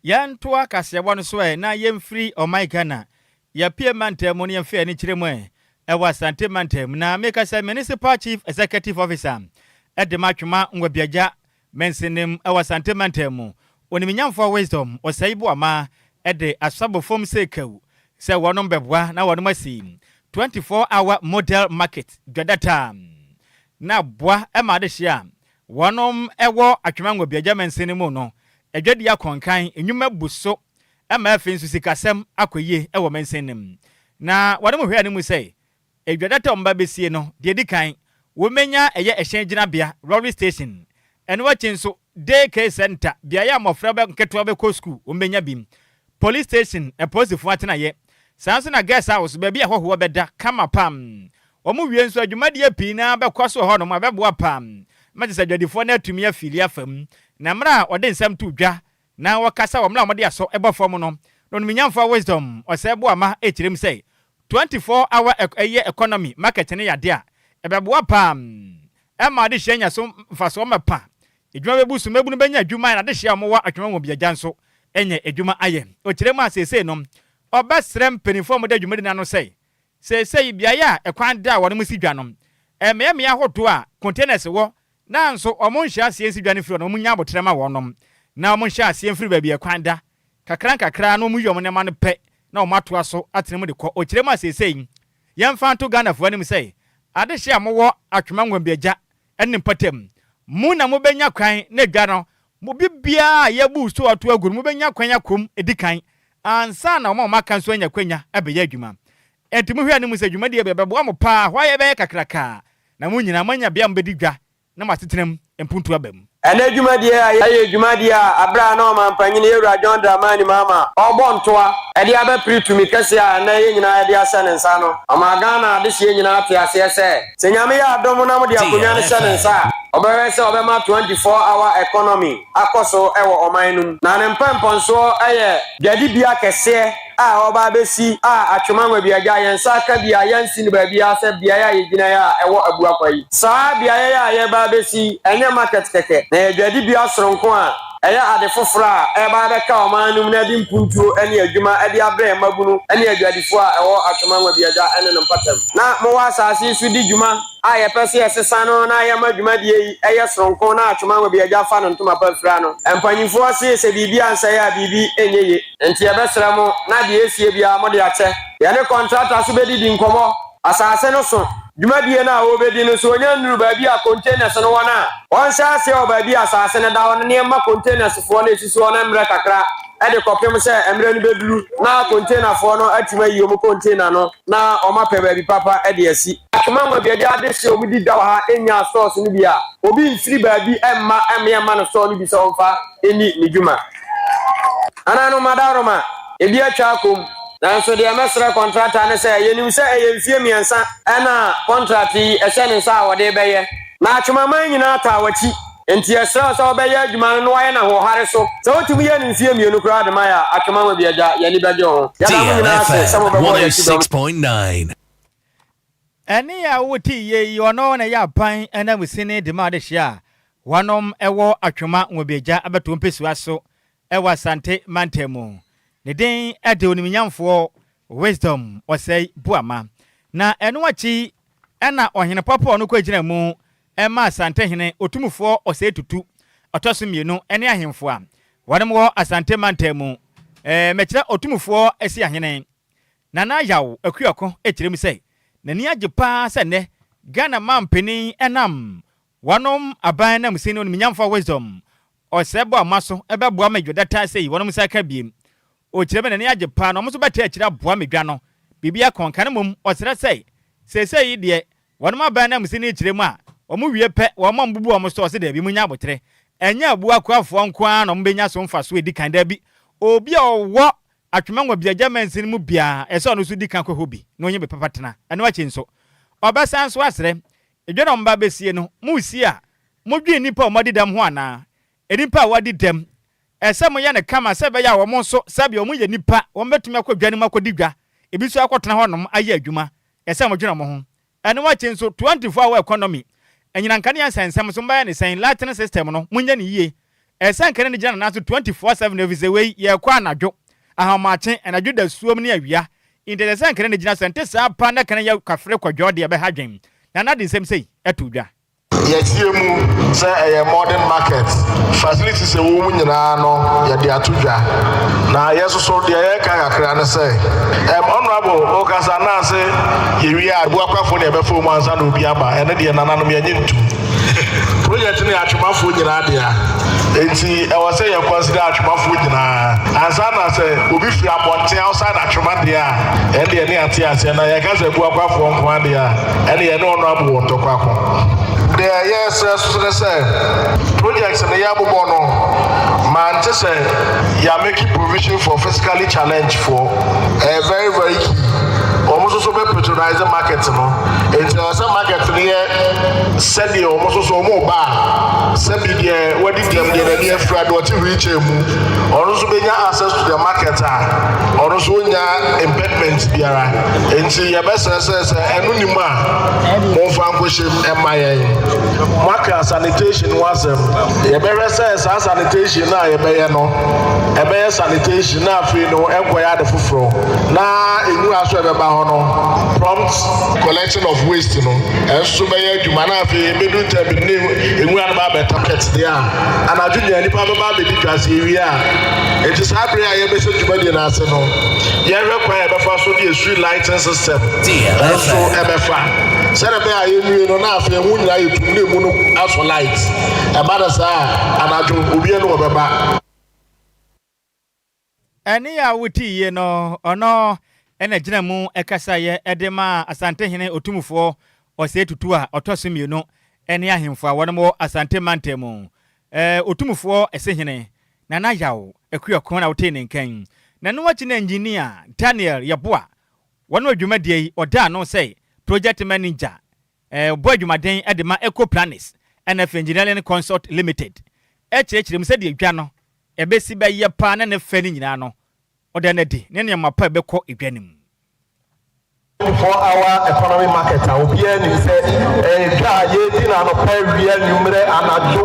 Yɛntoa kaseɛbɔ no so ɛ na yɛmfiri ɔman Ghana yɛapue mantam mu na yɛmfa yɛn ani kyerɛ mu ɛ wɔ Asante mantam mu. Na meka sɛ Municipal Chief Executive Officer de ma Twema Ngwabiagya Mansinim wɔ Asante mantam mu, Onimnyamfoɔ Wisdom Osei Boamah de asɔ fam sɛ kaw sɛ wɔnom bɛboa na wɔnom asi 24 hour model market dwadata na aboa ma adehyeɛ a Wɔnom wɔ Atwema Ngobiagya mansini mu no, adwadie akɔnkan, nnwuma bu so ma afei nso sikasɛm akɔ yie wɔ mansin no mu. Na wɔnom hwɛ anim sɛ adwadata a wɔba bɛsie no, deɛ ɛdi kan, wɔbɛnya ɛyɛ ɛhyɛn gyinabea, lorry station, ɛno akyi nso day care centre, beaeɛ a mmɔfra bɛ nketewa bɛkɔ sukuu, wɔbɛnya bi, police station, apolisifoɔ atenaeɛ, saa nso na guest house, baabi a ahɔhoɔ bɛda kama pam. Wɔwie nso a, dwumadie pii no ara bɛkɔ so wɔ hɔnom a ɛbɛboa paa ma kyerɛ sɛ adwadifoɔ no atumi afili afa mu. Na mmerɛ a wɔde nsɛm too dwa na wɔkasa wɔ mmerɛ a wɔde asɔ bɔ fam no, na Onimnyamfoɔ Wisdom Ɔsɛe-Boamah rekyerɛ mu sɛ 24 hour ɛyɛ economy market no yɛ adeɛ a ɛbɛboa paa ma adehyeɛ anya so mfasoɔ mapa. Adwuma bɛbu so, mmabunu bɛnya adwuma na adehyeɛ a wɔwɔ Atwema Nwobiagya nso anya adwuma ayɛ. Ɔkyerɛ mu a seesei no ɔbɛsrɛ mpanimfoɔ a wɔda dwumadi no ano sɛ Seesei beae a ɛkwan da a wɔnom si dwa no, mmeammea ahodoɔ a containers wɔ nanso wɔn nhyɛ aseɛ nsi dwa no mfiri hɔ no, wɔn nya aboterɛ ma wɔnom na wɔn nhyɛ aseɛ mfiri baabi a ɛkwan da kakra nkakra na wɔn yi wɔn nneɛma no pɛ na wɔn atoa so atena mu de kɔ. Ɔkyerɛ mu a seesei yɛmfa nto Ghanafoɔ anim sɛ adehye a mowɔ Atwema Ngwambiagya ne mpɔtam mu na mobɛnya kwan na dwa no mo bibiara a yɛabu so ato agu no mobɛnya kwan akɔ mu adi kan ansa na wɔn a wɔaka nso anya kwanya abɛyɛ adwuma. Enti mohwɛ anim sɛ dwumadie wei bɛboa mo paa, hɔ ayɛ bɛyɛ kakraka na mo nyinaa moanya bea a mobɛdi dwa na mo asetena mu mpuntuo aba mu. Ɛnnɛ dwumadie a yɛ dwumadie a aberɛ a na Ɔmanpanyin Yɛwura John Dramani Mahama ɔrebɔ ntoa de abɛpere tumi kɛseɛ a ɛnnɛ yɛn nyinaa yɛde ahyɛ ne nsa no, ɔmaa Ghana adehyeɛ nyinaa te aseɛ sɛ, sɛ Nyame yɛ adom na mode akonnwa no hyɛ ne nsa a, ɔbɛhwɛ sɛ ɔbɛma 24 hour economy akɔ so wɔ ɔman no mu. Na ne mpɛmpɔnsoɔ yɛ dwadibea kɛseɛ a ɔreba abɛsi a Atwoma Nwabiagya yɛn nsa aka bi a yɛansi no baabiara sɛ beaeɛ a yɛgyina yi a ɛwɔ Abuakwa yi. Saa beaeɛ yi a yɛreba abɛsi yi, ɛnyɛ market kɛkɛ, na ɛyɛ dwadibea soronko a ɛyɛ ade foforɔ a ɛreba abɛka ɔman no mu na ɛde mpuntuo ne adwuma de abrɛ mmabunu ne adwadifoɔ a ɛwɔ Atwoma Nwabiagya ne ne mpɔtam. Na mowɔ asase yi so di dwuma a yɛpɛ sɛ yɛsesa no na yɛma dwumadie yi yɛ soronko na Atwoma Nwabiagya fa no ntoma pa fira no. Mpanyimfoɔ se sɛ biribi ansɛe a biribi nyɛ ye. Enti yɛbɛsrɛ mo na deɛ ɛsie biara mode akyɛ. Yɛne kɔntrata nso bɛdidi nkɔmmɔ. Asase no so dwumadie no a wɔrebɛdi no, sɛ ɔnya nnuru baabi a containers no wɔ no a, wɔnhyɛ aseɛ wɔ baabi a asase no da hɔ no na yɛmma containers foɔ no a ɛsisi hɔ no mmerɛ kakra de kɔpem sɛ mmerɛ no bɛduru na containerfoɔ no atumi ayi wɔn container no na wɔapɛ baabi papa de asi. Atwoma ma baabi adehye a wɔdi dwa wɔ ha nnya stores no bi a, obi mfiri baabi mma mmea mma no store no bi sɛ ɔmfa nni ne dwuma. Nananom adaworoma, ebi atwa akɔ mu. Nanso deɛ mɛsrɛ kɔntrata ne sɛ, yɛnim sɛ ɛyɛ mfeɛ mmiɛnsa na kɔntrat yi ɛhyɛ ne nsa a ɔde rebɛyɛ. Na Atwemaman nyinaa taa w'akyi. Enti yɛsrɛ wo sɛ wobɛyɛ adwuma no na woayɛ no ahoɔhare so. Sɛ wotumi yɛ no mfeɛ mmienu koraa de ma yɛn a, Atwema Nwabiagya, yɛn ani bɛgye wo ho. Yɛda mo nyinaa ase sɛ DLFM mobɛbɔɔ yɛn akyi dɔm. 106.9. Ɛnne a wote yie yi, ɔno na ɛyɛ aban ananmusini de ma adehyeɛ a wɔnom wɔ Atwoma Nwabiagya abɛtoɔ mpesua so wɔ Asante mantam mu. Ne din de Onimnyamfoɔ. Wisdom Osei Boamah. Na ɛno akyi na Ɔhene Pɔpɔ a ɔno kɔgyina mu ma Asantehene Otumfoɔ Osei Tutu ɔtɔ so mmienu ne ahemfo a wɔnom wɔ Asante mantam mu, mɛkyerɛ Otumfoɔ Asiahene Nana Yaw Akuako kyerɛ mu sɛ n'ani agye paa sɛ nnɛ Ghana manpanin nam wɔnom aban nanmusini no Onimnyamfoɔ Wisdom Osei Boamah so bɛboa ma dwadata sei wɔnom nsa aka biem. Ɔkyerɛ mu n'ani agye paa na wɔn nso bɛtaa akyire aboa me dwa no biribi akɔ nka no mmom ɔsrɛ sɛ seesei yi deɛ wɔnom aban nanmusini kyerɛ mu a wɔn wie pɛ wɔn ma wɔbubu wɔn so ɔse daabi monya aboterɛ ɛnyɛ abuakuafoɔ nko ara na wɔn bɛnya so mfasoɔ ɛdi kan daabi obi a ɔwɔ Atwema Nwabiagya mansin mu biara ɛsɛ ɔno nso di kan kɔ hɔ bi na ɔnya bi papa tena. Ɛno akyi nso, ɔbɛsan nso asrɛ, dwa no a wɔba abɛsie no, moresie a, modwene nnipa a wɔadi dɛm ho anaa? Nnipa a wɔadi dɛm, ɛsɛ moyɛ no kama sɛ ɛbɛyɛ a wɔn nso, sɛdeɛ wɔyɛ nnipa, wɔbɛtumi akɔ dwa no mu akɔdi dwa, ebi nso akɔtena hɔnom ayɛ adwuma. Ɛsɛ modwene wɔn ho. Ɛno akyi nso, 24 hour economy, anyinam nkanea nsɛnsɛm nso mobɛyɛ no sɛn? Lighting system no, monyɛ no yie. Ɛsɛ nkanea no gyina ne nan so 24 seven efisɛ wei, yɛrekɔ anadwo, ahomakye, anadwo dasuom ne awia, nti ɛsɛ sɛ nkanea no gyina so. Ɛnte saa paa na kanea yɛ kwafere kwadwɔ deɛ ɛbɛha adwene. Nana de nsɛm sei to dwa. Yɛteɛ mu sɛ ɛyɛ modern market, facilities a ɛwɔ mu nyinaa no yɛde ato dwa. Na yɛn nso so deɛ yɛreka kakra ne sɛ, ɛm honourable wokasa na ase yɛwie a Abuakwafoɔ na yɛbɛfa wɔn ansa na obi aba, ɛno deɛ nananom yɛnye ntom. Project no yɛ Atwemafoɔ nyinaa dea, enti ɛwɔ sɛ yɛ consider Atwemafoɔ nyinaa ansa na sɛ obi firi abɔnten outside Atwema deɛ a, ɛndeɛ ne yɛate aseɛ, na yɛka sɛ Abuakwafoɔ nko ara deɛ a, ɛne yɛne ɔno abo wɔ ntɔkwa ko. Deɛ yɛresrɛ nso ne sɛ project no yɛbobɔ no mante sɛ yɛ make provision for physically challenge foɔ, ɛyɛ very very key. Wɔn nso so bɛ patronise market no, nti ɛwɔ sɛ market no yɛ sɛdeɛ wɔn nso so wɔn ba a, sɛbi deɛ wadi dɛm, deɛ n'ani afira, deɛ ɔte wheelchair mu, ɔno nso bɛnya access to the market a ɔno nso ɔnnya impediment biara. Enti yɛbɛsrɛ sɛ sɛ ɛno nni mu a, momfa nkɔhyɛ mu mma yɛn. Moaka sanitation ho asɛm. Yɛbɛhwɛ sɛ saa sanitation no a yɛbɛyɛ no, ɛbɛyɛ sanitation na afei no ɛnkɔyɛ ade foforɔ. Na nwura nso a ɛbɛba hɔ no, prompt collection of waste no, ɛno nso bɛyɛ adwuma. Na afei ɛbɛduru time bi no, na nwura no ba abɛtɔ market deɛ a, anadwo nyinaa nnipa bɛba abɛdi dwa. Sɛ yɛwie a, enti saa bere a yɛbɛhyɛ dwumadie no ase no, Yɛnhwɛ kwan a yɛbɛfa so de street lighting system nso ɛbɛfa sɛdeɛ ɛbɛyɛ a yɛnwie no na afei ɛho nyinaa yɛ tum na emu no asɔ light. Ɛba no saa a, anadwo obiara ni wɔbɛba. Ɛnne a wotee yie no, ɔno na gyina mu kasaeɛ de maa Asantehene Otumfoɔ Osei Tutu a ɔtɔ so mmienu ne ahemfo a wɔnom wɔ Asante mantam mu. Otumfoɔ Esehene Nana Yaw Akuako na wotee ne nka yi. Na ɛno akyi na Engineer Daniel Yeboah, wɔn wɔ dwumadie yi ɔda ano sɛ Project Manager, ɔbɔ adwumaden de ma Eco Planis ɛna afei Engineering Consult Limited, ɛkyerɛkyerɛ mu sɛdeɛ dwa no ɛbɛsi bɛyɛ paa ne ne fɛ no nyinaa no ɔda no adi ne nneɛma pa a ɛbɛkɔ dwa no mu. 24 hour economy market a obiara nim sɛ ɛyɛ dwa a yɛdi no anɔpa, awia, anwummerɛ, anadwo,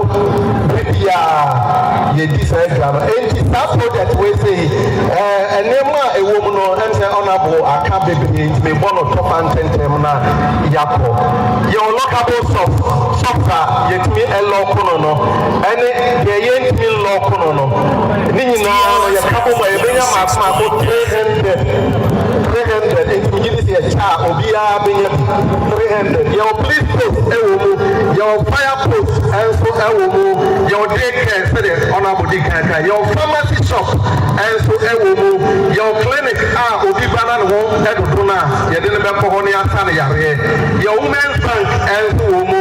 bere biara yɛdi saa dwa no. Enti saa project wei sei, ɛɛ nneɛma a ɛwɔ mu no, ɛm sɛ honourable aka bebree nti mebɔ no tɔfa ntɛntɛm na yɛakɔ. Yɛwɔ lockable shops, shops a yɛtumi lɔɔko no no, ɛne deɛ yɛntumi nlɔɔko no no, ne nyinaa no yɛka bom a yɛbɛnya mmaako mmaako 300, 300, enti megye di sɛ yɛkyɛ a obiara bɛnya bi, 300. Yɛwɔ police post wɔ mu, yɛwɔ fire post nso wɔ mu, yɛwɔ day care sɛdeɛ Honourable di kan kae, yɛwɔ pharmacy shop nso wɔ mu, yɛwɔ clinic a obi ba na ne ho dodo no a yɛde no bɛkɔ hɔ na yɛasa no yareɛ, yɛwɔ women's bank nso wɔ mu,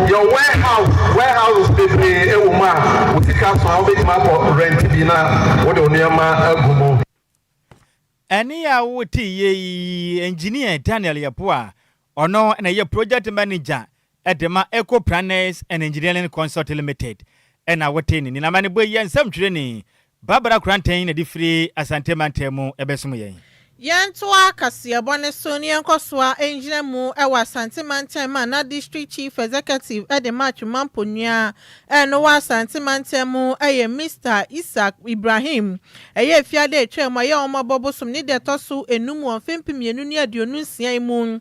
yɛwɔ warehouse, warehouses bebree wɔ mu a wo sika so a wobɛtumi akɔ rent bi na wode wo nneɛma agu mu. Ɛnne a wotee yi, Engineer Daniel Yeboah, ɔno na ɛyɛ Project Manager de ma Eco Planners and Engineering Consult Limited na wotee ne nne. N'amanebɔ yi yɛ nsɛmtwerɛni Barbara Koranteng na ɛde firi Asante mantam mu bɛsom yɛn. Yɛntoa kaseɛbɔ no so na yɛnkɔ so ara ngyina mu wɔ Asante Mantam a na District Chief Executive de ma Twuma Mponua a ɛno wɔ Asante Mantam mu yɛ Mister Issac Ibrahim. Ɛyɛ Efiada a ɛtwaam a ɛyɛ Ɔmɔbɔ bosom ne da ɛtɔ so enum wɔ mfe 2026 yi mu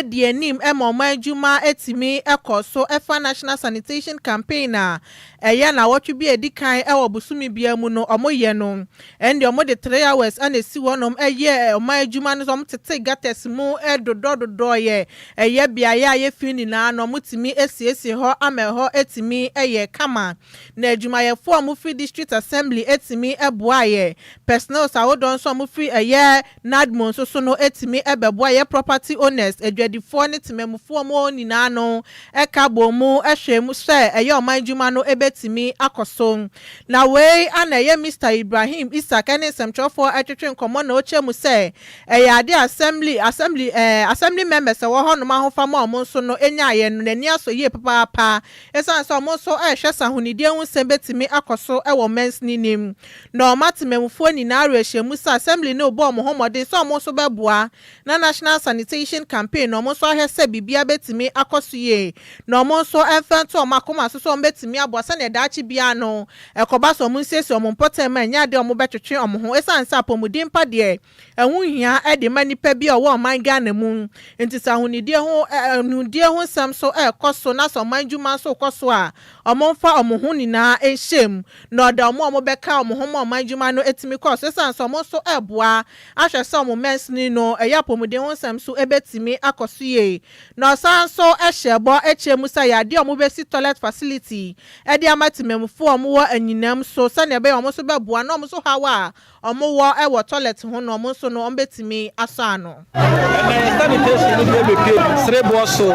di anim ma ɔman adwuma tumi kɔ so fa National Sanitation Campaign a ɛyɛ nnawɔtwe bi a ɛdi kan wɔ bosome biara mu no wɔyɛ no. Ɛnde wɔde 3 hours na esi hɔnom yɛ ɔman adwuma no, wɔtete gutters mu dodɔdodɔeɛ, ɛyɛ beaeɛ a ayɛ fi nyinaa no wɔtumi siesie hɔ ama ɛhɔ atumi yɛ kama. Na adwumayɛfoɔ a wɔfiri District Assembly tumi boaeɛ, personnels ahodoɔ nso a wɔfiri ɛyɛ NADMO nso so no tumi bɛboa yɛ property owners, adwadifoɔ ne temamufoɔ mu nyinaa no ka bɔɔ mu hwɛ mu sɛ ɛyɛ ɔman adwuma no bɛtumi akɔ so. Na wei ana ɛyɛ Mr Ibrahim Isaac ne nsɛmtwerɛfoɔ twetwe nkɔmmɔ na ɔkyerɛ mu sɛ ɛyɛ ade assembly assembly ɛɛ assembly members ɛwɔ hɔnom ahofama a wɔn nso no nyaeɛ no n'ani asɔ yie papaapa, ɛsiane sɛ wɔn nso ɛrehwɛ sɛ ahonidie ho nsɛm bɛtumi akɔ so wɔ mansini nim. Na ɔma temamufoɔ nyinaa awerɛhyɛmu sɛ assembly no bɔ wɔn ho mmɔden sɛ wɔn nso bɛboa na National Sanitation Campaign na wɔn nso ahwɛ sɛ biribiara bɛtumi akɔ so yie, na wɔn nso mfa nto wɔn akoma so sɛ wɔn bɛtumi aboa sɛnea daakye biara no ɛkɔba sɛ wɔn nsiesie wɔn mpɔtam a ɛnyɛ adeɛ a wɔn bɛtwetwe wɔn ho, ɛsiane sɛ apɔmuden pa deɛ ɛho hia de ma nipa bi a ɔwɔ ɔman Ghana mu. Nti sɛ ahonidie ho nsɛm so ɛrekɔ so na sɛ ɔman dwuma nso rekɔ so a, wɔn mfa wɔn ho nyinaa nhyɛ mu na ɔda wɔn a wɔbɛka wɔn ho ma ɔman dwuma no etumi kɔ so, ɛsiane sɛ wɔn nso ɛreboa ahwɛ sɛ wɔn mansini no ɛyɛ apɔmuden ho nsɛm so ɛbɛtumi akɔ so yie. Na ɔsan nso hyɛ bɔ akyerɛ mu sɛ yadeɛ a wɔbɛsi toilet facility ɛde ama temamufoɔ a wɔwɔ Anyinam so, sɛnea ɛbɛyɛ wɔn nso bɛboa na wɔn nso haw a wɔwɔ ɛwɔ toilet ho no, wɔn nso no wɔn bɛtumi asɔ ano. Ɛnɛ sanitation no bi abɛpie Sereboɔ so,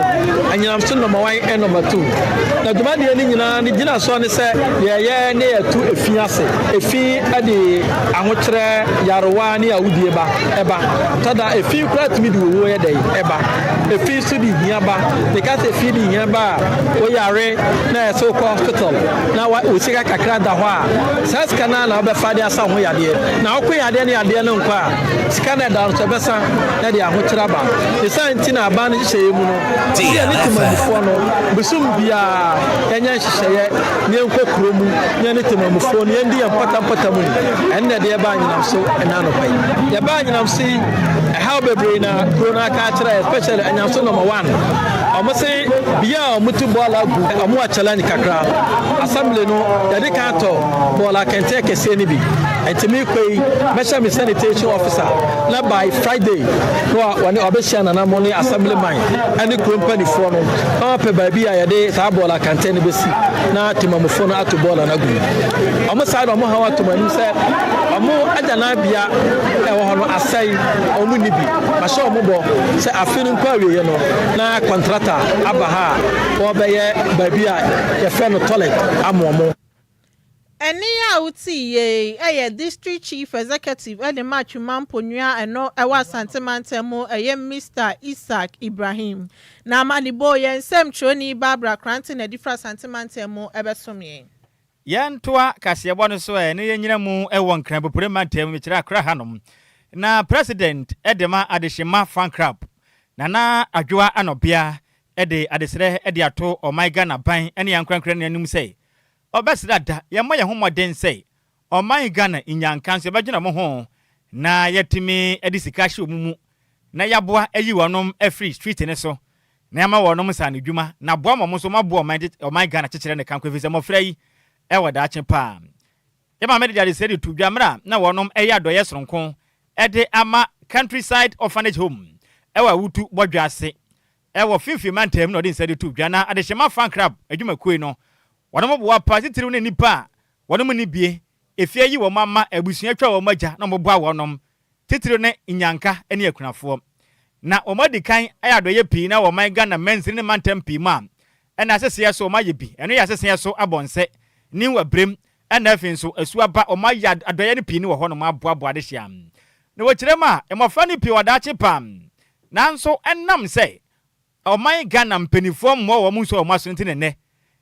Anyinam so number one and number two. Na dwumadie no nyinaa ne gyina soɔ ne sɛ yɛyɛ ne yɛto efi ase. Efi de ahokyerɛ, yarewa ne awudie ba ɛba. Tɔda efi koraa tumi de owuo yɛ dɛ ɛba. Efi nso de hia ba. Meka sɛ efi de hia ba a, woyare na ɛsɛ wokɔ hospital na wo sika kakra da hɔ a, saa sika no na wobɛfa de asa wo ho yadeɛ. Na wokɔ yadeɛ ne yadeɛ no nkɔ a, sika no ɛda no so ɛbɛsa na de ahokyerɛ aba. Ɛsiane nti na aban no nhyehyɛeɛ mu no, sɛ ne temamufoɔ no, bosom biara yɛnyɛ nhyehyɛeɛ na yɛnkɔ kuro mu na yɛne temamufoɔ no yɛndi yɛn mpɔtampɔta mu ni. Ɛno na ɛde yɛbaa Anyinam so ɛna anɔpa yi. Yɛbaa Anyinam so yi, ɛhaw bebree na kuro no aka akyerɛ, especially Anyinam so number one. Ɔmo se bea a ɔmo tu bɔɔla gu, ɔmo wɔ challenge kakra. Assembly no, yɛde ka atɔ bɔɔla kɛntɛn kɛseɛ no bi. Nti mi kɔ yi, mɛhyɛ me sanitation officer na by Friday na wɔne ɔbɛhyia nanamo ne assembly man ɛne kuro mpanimfoɔ no na wɔapɛ baabi a yɛde saa bɔɔla kɛntɛn no bɛsi na temamufoɔ no ato bɔɔla no agu mu. Ɔmo saa de ɔmo haw ato mo anim sɛ ɔmo agyananbea ɛwɔ hɔ no asɛe, ɔmo nni bi. Mahyɛ ɔmo bɔ sɛ afe no nkɔ awieeɛ no na contractor aba ha a wɔbɛyɛ baabi a yɛfrɛ no toilet ama ɔmo. Ɛne a wotii yei ɛyɛ District Chief Executive ɛde ma Atwima Mponua, ɛno ɛwɔ Asante Mantam mu, ɛyɛ Mr Isaac Ibrahim. Na amanebo yɛn nsɛm twerɛni Barbara Krante na ɛde firi Asante Mantam mu ɛbɛsom yɛn. Yɛntoa kaseɛbɔ no so ɛ ne yɛnyina mu wɔ Nkrabopore mantam, mekyerɛ Akra hanom. Na president de ma Adehyema Fan Club, Nana Adwoa Anɔbea, de adesrɛ de ato ɔman Ghana ban ne ankorankora no anim sɛ ɔbɛsrɛ da yɛmmɔ yɛn ho mmɔden sɛ ɔman Ghana nyanka nso yɛbɛdwene mo ho na yɛtumi de sika ahyɛ wɔn mu na yɛaboa ayi wɔnom afiri street ne so na yɛama wɔnom nsa no dwuma na boa ma wɔn nso wɔaboa ɔman Ghana kyekyerɛ ne kanko, ɛfiri sɛ mmɔfra yi ɛwɔ daakye paa. Yɛma mede de adesrɛ de to dwa mmerɛ a na wɔnom ɛyɛ adɔyɛ soronko ɛde ama Countryside Orphanage Home ɛwɔ Awutu Bɔdwa ase ɛwɔ Finfin mantam na ɔde nsa de to dwa. Na Adehyema Fan Club adwumakuo no, wɔnom boa pa titiriw ne nnipa a wɔnom ni bie efie yi wɔn ama abusua atwa wɔn agya na wɔboa wɔnom, titiriw ne nyanka ne akunafoɔ. Na wɔn adi kan ayɛ adɔyɛ pii na wɔn Ghana mansini ne mantam pii mu a ɛna aseseɛ so wɔn ayɛ bi. Ɛno yɛ aseseɛ so Abɔnsɛ ne Wabrem, ɛna afei nso Asuaba. Wɔn ayɛ adɔyɛ no pii ne wɔ hɔnom aboaboa adehyɛ na wɔkyerɛ mu a mmɔfra no pii wɔ daakye pam, nanso ɛnam sɛ ɔman Ghana mpanimfoɔ mmoa wɔn nso a wɔn aso nti ne nnɛ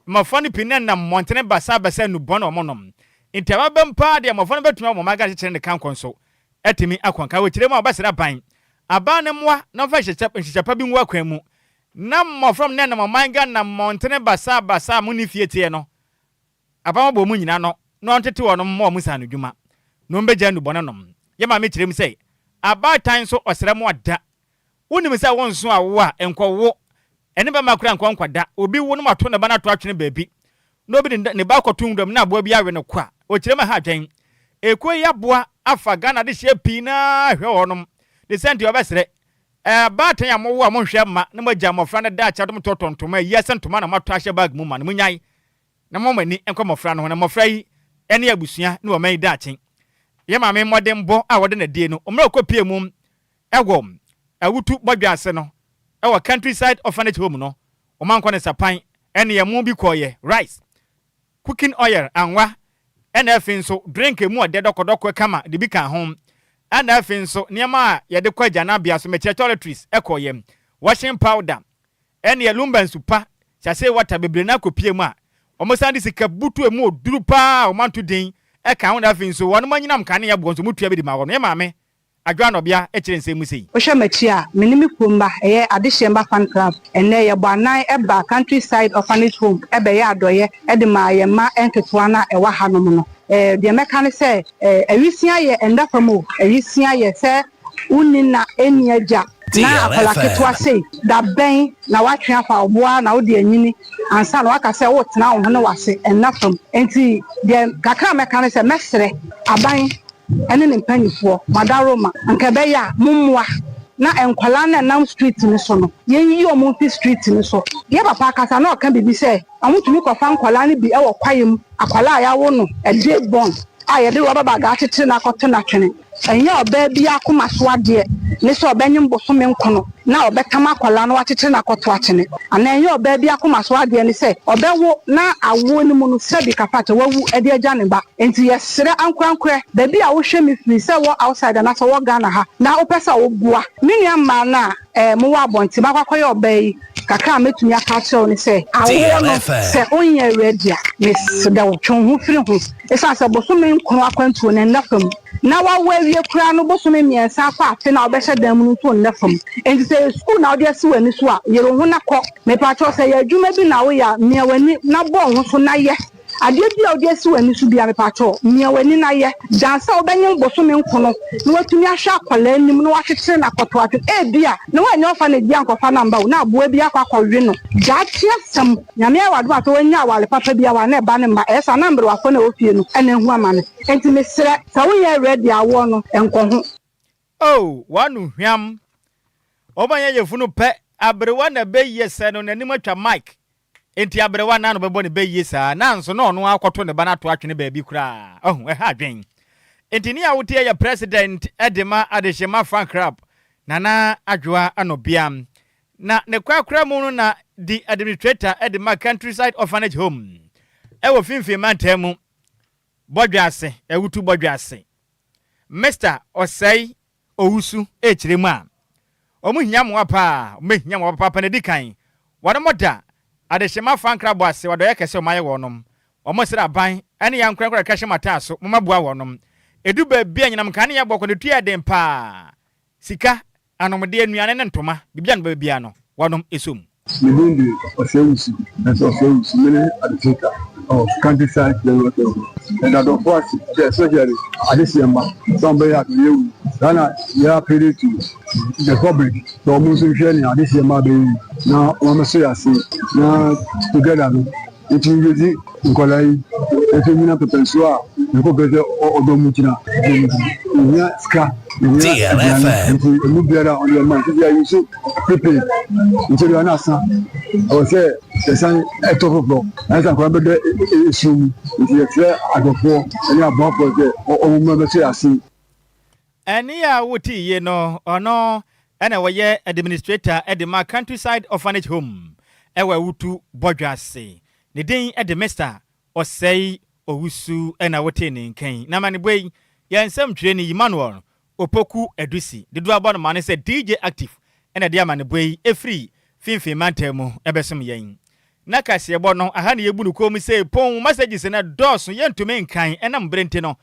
mmɔfra no pii ne nam mmɔntene basabasa nnubɔn na wɔn nom. Nti ababam paa deɛ, mmɔfra no bɛtumi abɔ ɔman Ghana kyekyere ne kankɔ nso. atumi akɔ nka. Wɔkyerɛ mu a wɔbɛsrɛ aban aban no mmoa na wɔmfa nhyehyɛ pa bi ngu akwan mu na mmɔfra mu nenam ɔman Ghana mmɔntene basaa basaa a monni fie teɛ no aban bɔ wɔn nyina no na ɔntete wɔn mma wɔn nsaanodwuma na wɔmbɛgya nnubɔne nom. Yɛ maame kyerɛ mu sɛ abaatan nso ɔsrɛ mo ada. Wonim sɛ wonso awo a nkɔwo ɛne bɛma koraa nkɔ nkɔda. Obi wo no wato ne ba no ato atwene baabi na obi de ne ba akɔto nwuram na aboa bi awe no kwa. Ɔkyerɛ mu ha adwene. Ekuo yi aboa afa Ghana adehyeɛ pii no ara hwɛ wɔnom. Ne sɛ nti wɔbɛsrɛ Abaatan a mowo a monhwɛ mma na moagya mmɔfra no daakye adom tɔtɔ ntoma ayi ase ntoma na moatɔ ahyɛ bag mu ma no. Monyae na momma mo ani nkɔ mmɔfra no ho na mmɔfra yi ne abusua ne ɔman yi daakye. Yɛn maame mmɔdenbɔ a wɔde no adie no, mmerɛ a ɔkɔpuee mu wɔ Awutu bɔdwa ase no wɔ Countryside Orphanage Home no, wɔankɔ no nsapan ne ɛmo bi kɔeɛ, rice, cooking oil, anwa, ɛna afei nso drink emu ɔdɛ dɔkɔdɔkɔ kama de bi ka ho, ɛna afei nso nneɛma a yɛde kɔ agyananbea so, mekyerɛ toiletries, kɔeɛ, washing powder, ɛne lumba nsu pa, sachet water bebree no akɔpue mu a wɔsan de sika butu emu oduru paa a wɔanto din ka ho na afei nso wɔn anyinam nkanea boɔ nso wɔtua bi de ma wɔn. Yɛn maame Adwoa Nɔbea kyerɛ nsɛm mu sei. Wohwɛ m'akyi a, me ne me kuo mma, ɛyɛ Adehyeɛ Mma Fan Club. Ɛnnɛ, yɛbɔ anan ba Countryside Orphanage Home bɛyɛ adɔeɛ de maa yɛn mma nketewa no a ɛwɔ hanom no. Deɛ mɛka ne sɛ, awisiaa yɛ ɛnda fam o, awisiaa yɛ sɛ wonni nna nni agya na akwadaa ketewa sei, da bɛn na woatwe afa wo bo ara na wode anyini ansa na woaka sɛ woretena wo ho ne w'ase, ɛnna fam. Enti deɛ kakra a mɛka ne sɛ, mɛsrɛ aban ne ne mpaninfoɔ, mo adaworoma, anka ɛbɛyɛ a mommoa na nkwadaa no a ɛnam street no so no, yɛnyi wɔn mfi street no so. Yɛ papa akasa na ɔka biribi sɛ wɔtumi kɔfa nkwadaa no bi wɔ kwaeɛ mu, akwadaa a yɛawo no a day born a yɛde rubber bag akyekyere no akɔto no atwene. Ɛnyɛ ɔbaa biara akoma so adeɛ ne sɛ ɔbɛnyem bosome nkono na ɔbɛtam akwadaa no wakyekyere no akɔto atwene. Anaa ɛnyɛ ɔbaa biara akoma so adeɛ ne sɛ ɔbɛwo na awoɔ no mu no sɛbi kafata wawu de agya ne ba. Enti yɛsrɛ ankorankorɛ, baabi a wohwɛ me firi, sɛ wɔ outside anaasɛ wɔ Ghana ha, na wopɛ sɛ woboa me nua mmaa no a eh, mowɔ abɔnten, makɔ akɔyɛ ɔbaa yi, kakra a mɛtumi aka akyerɛ wo ne sɛ, awoɔ no, sɛ wonyɛ ready a, mesrɛ wo, twe wo ho firi ho. Ɛsiane sɛ bosome nkron akwantuo no nna fam, na woawo awie koraa no bosome mmiɛnsa akɔ afe no a wobɛhyɛ dan mu no nso nna fam. Enti sɛ ɛyɛ sukuu na wode asi w'ani so a, yere wo ho na kɔ. Mepakyɛw, sɛ ɛyɛ adwuma bi na woyɛ a, mia w'ani na bɔ wo ho so na yɛ. Adeɛ bi a wode asi w'ani so biara, mepakyɛw, mia w'ani na yɛ. Gyaa sɛ wobɛnyen bosome nkono na woatumi ahwɛ akwadaa anim na woakyekyere no akɔto atwene. Ebia na woannya orphanage bi ankɔfa no amba o, na aboa bi akɔ akɔwe no. Gyaa teasɛm. Nyame ayɛ w'adom afei woanya aware papa bi aware na ɛba no mma. Ɛyɛ saa na mberewafo no a ɛwɔ fie no na ahu amane. Enti mesrɛ, sɛ wonyɛɛ ready awoɔ no, nkɔ ho. Oh, w'ano hwam. Wɔn a yɛyɛ funu pɛ, aberewa na ɛbɛyɛ sɛ no n'anim atwa mic. Enti aberewa n'ano bɛbɔ ne bɛ yie saa, nanso na ɔno ara akɔto ne ba no ato atwene baabi koraa. Ɔho, ɛha adwen. Enti nea woteɛ yɛ President de ma Adehyemma Fan Club, Nana Adwoa Anobea. Na ne korakora mu no na di Administrator de ma Countryside Orphanage Home ɛwɔ Finfin Mantam mu, Bɔdwease, Awutu Bɔdwease. Mister Ɔsɛe Owusu rekyerɛ mu a, wɔn hia mmoa paa, wɔn hia mmoa papaapa. Na edi kan, wɔn da adehyemma fa nkrabɔ ase wɔ adɔeɛ kɛse a wɔayɛ wɔnom. Wɔn srɛ aban ne yɛn ankorankoro a yɛka hyɛ mu ataaso, momma boa wɔnom. Edu baabi a anyinam nkanea bɔ kɔ no tu yɛ den paa. Sika, anomdeɛ, nnuane ne ntoma, biribi a no bɛba biara no, wɔnom sɔ mu. Me din de Osei Wusu, nanso Osei Wusu, me ne Adesika of Countryside General Hospital. Yɛda adɔfo ase sɛ especially adehyeɛ mma sɛ wɔn bɛyɛ adɔyɛ wu. Saa na yɛ appeal to the public sɛ wɔn nso nhwɛ nea adehyeɛ mma bɛyɛ yi na wɔn mmɛsɔ yɛn ase na together no yɛtumi bɛdi nkwadaa yi nso nyina pɛpɛnsoɔ a Nyankopɔn pɛ sɛ ɔdɔ mu gyina yɛhia sika yɛhia aduane nti ɛmu biara a ɔde bɛma nti bia yɛsu prepaid nti deɛ ɔno asa ɛwɔ sɛ yɛsan ɛtɔ foforɔ ɛnsa nkwadaa bɛdɛ esu mu nti yɛsrɛ adɔfoɔ ɛne aboafoɔ sɛ ɔmo mmra bɛsɔ yɛn ase. Ɛnne a wotee yie no, ɔno na ɔyɛ administrator de ma Countryside Orphanage Home wɔ Awutu Bɔdwase. Ne din de Mister Ɔsɛe Owusu na wotee ne nka yi. Na amanebɔ yi, yɛn nsɛmtwerɛni Emmanuel Opoku Adusi dodoɔ abɔ no ma no sɛ DJ Active na ɛde amanebɔ yi firi Finfin mantam mu bɛsom yɛn. Na kaseɛbɔ no, aha na yɛbu no komm sei, pon, messages no dɔɔso yɛntumi nkan ɛnam berɛ nti no.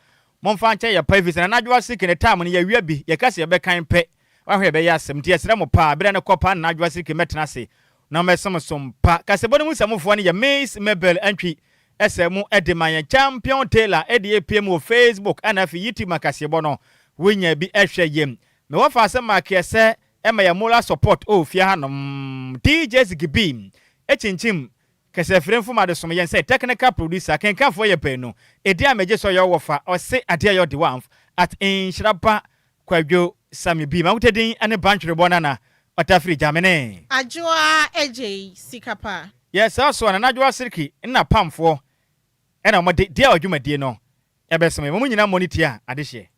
Momfa nkyɛ yɛ pa efisɛ Nana Adwoa Siriki ne time no yɛawia bi, yɛka sɛ yɛbɛkan pɛ, wahwɛ yɛbɛyɛ asɛm. Nti yɛsrɛ mo paa, berɛ no kɔ paa Nana Adwoa Siriki mmɛtena ase na ɔmmɛsom som pa. Kaseɛbɔ no mu nsɛmfoɔ no yɛ Miss Mabel Antwi ɛsɛ mu de ma yɛn Champion Taylor de apue mu wɔ Facebook ɛna afei YouTube ma kaseɛbɔ no wonya bi hwɛ yɛn. Me wɔfa asɛm mark yɛ sɛ ɛma yɛn moral support wɔ fie hanom. DJ Ziggy kyinkyim Kɛsɛfire mfom adesom yɛn sɛ technical producer, akenkanfoɔ yɛ baanu, edin a megye so yɛ ɔwɔfa, ɔse adeɛ yɛ ɔde wamf at nhyira ba Kwadwo Sammy B. M'ahotɛ din ne Bantwerebɔ Nana Ɔtafiri Gyamene. Adwoa Adjei Sikapa. Yɛ saa so a Nana Adwoa Sirki nna Pamfoɔ ɛna wɔde deɛ dwumadie no ɛbɛsom yɛn. Mo nyinaa mmɔ ne ti a adehyeɛ.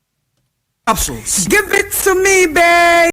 Capsules. Give it to me, babe.